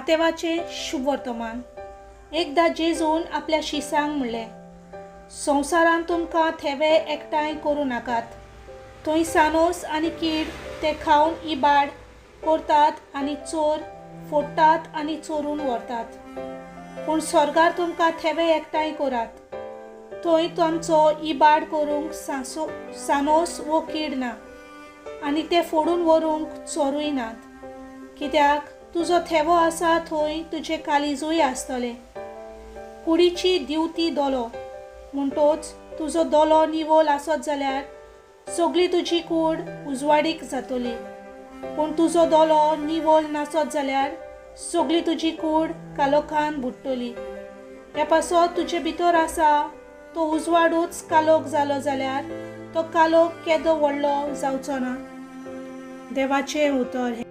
मातेवाचें शुभवर्तमान. एकदां जेजून आपल्या शिसांक म्हणलें, संवसारांत तुमकां थेवे एकठांय करूं नाकात. थंय सानोस आनी कीड ते खावन इबाड करतात आनी चोर फोडटात आनी चोरून व्हरतात. पूण स्वर्गार तुमकां थेवे एकठांय करात. थंय तांचो इबाड करूंक सांसो सानोस वो कीड ना आनी ते फोडून व्हरूंक चोरूय नात. कित्याक तुजो थेवो आसा थंय तुजें काळीजूय आसतलें. कुडीची दिवती दोलो म्हणटोच तुजो दोलो निवळ आसत जाल्यार सगळी तुजी कूड उजवाडीक जातली. पूण तुजो दोलो निवळ नासत जाल्यार सगळी तुजी कूड कालोखान बुडटली. हे पासत तुजे भितर आसा तो उजवाडूच कालोख जालो जाल्यार तो कालोख केदो व्हडलो जावचो ना. देवाचें उतर हें.